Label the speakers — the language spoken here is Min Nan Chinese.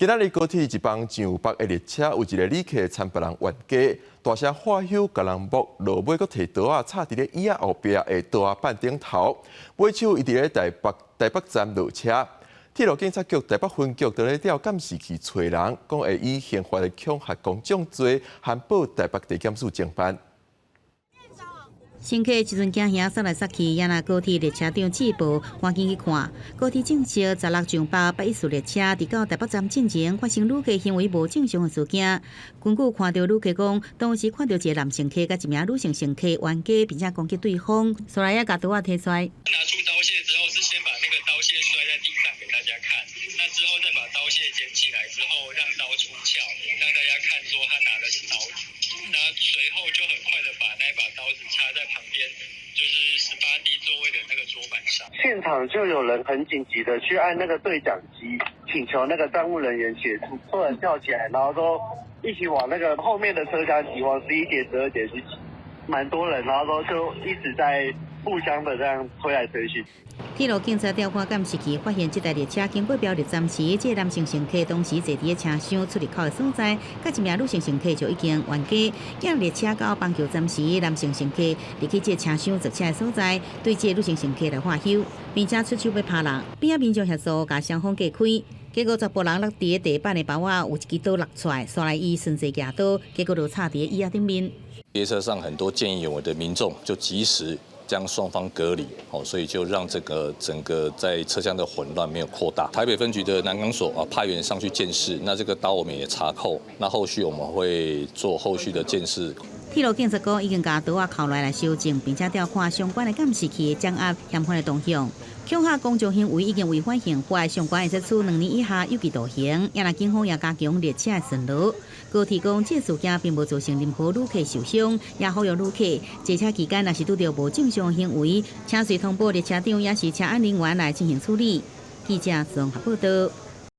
Speaker 1: 今仔日高鐵一班上北的列車有一个旅客摻別人冤家，大聲喝囂，共人摸，落尾閣提刀仔插佇咧椅仔後壁的刀仔板頂頭。尾手伊佇咧台北台北站落車，鐵路警察局台北分局佇咧調監視器揣人，講會以刑法的恐嚇公眾罪，函報台北地檢署偵辦。
Speaker 2: 乘客一陣驚嚇，殺來殺去，也若高鐵列車長接報，趕緊去看。高鐵正式16上北八一四列車佇到台北站進前發生旅客行為無正常的事件。根據看著旅客講，當時看著一个男乘客佮一名女性乘客冤家，並且攻擊對方，後來也共刀仔提出來。
Speaker 3: 拿出刀械之後，是先把那個刀械摔在地上給大家看，那之後再把刀械撿起來之後，讓刀出鞘，讓大家看說他拿的是刀子。那隨後就很快的把那把刀子插在旁邊，就是18D 座位的那個桌板上。
Speaker 4: 現場就有人很緊急的去按那個對講機，請求那個站務人員協助，突然跳起來，然後都一起往那個後面的車廂擠，往11節、12節去擠，蠻多人，然後都就一直在互相的這樣推來推去。
Speaker 2: 鐵路警察調看監視器，發現這台列車經過標入站時，這个男性乘客當時坐佇車廂出入口的所在，佮一名女性乘客就已經冤家。今列車到板橋站時，男性乘客入去這個車廂坐車的所在，對這个女性乘客來喝囂，並且出手欲拍人，邊仔民眾協助共雙方隔開。結果查埔人落佇地板的包仔有一支刀落出來，紲來伊順勢舉刀，結果就插佇椅仔頂面。
Speaker 5: 列車上很多見義勇為的民眾就及時將雙方隔離，所以就讓這個整個在車廂的混亂沒有擴大。台北分局的南港所啊派員上去鑑識，那這個刀我們也查扣，那後續我們會做後續的鑑識。
Speaker 2: 鐵路警察講已經共刀仔扣來來搜證，並且調看相關的監視器掌握嫌犯的動向。恐嚇公眾行為已經違反刑法，相關會處2年以下有期徒刑。也若警方也加強列車的巡邏。高鐵講，這事件並無造成任何旅客受傷，也呼籲旅客坐車期間若是拄著無正常行為，請隨通報列車長，抑是車安人員來進行處理。記者綜合報道。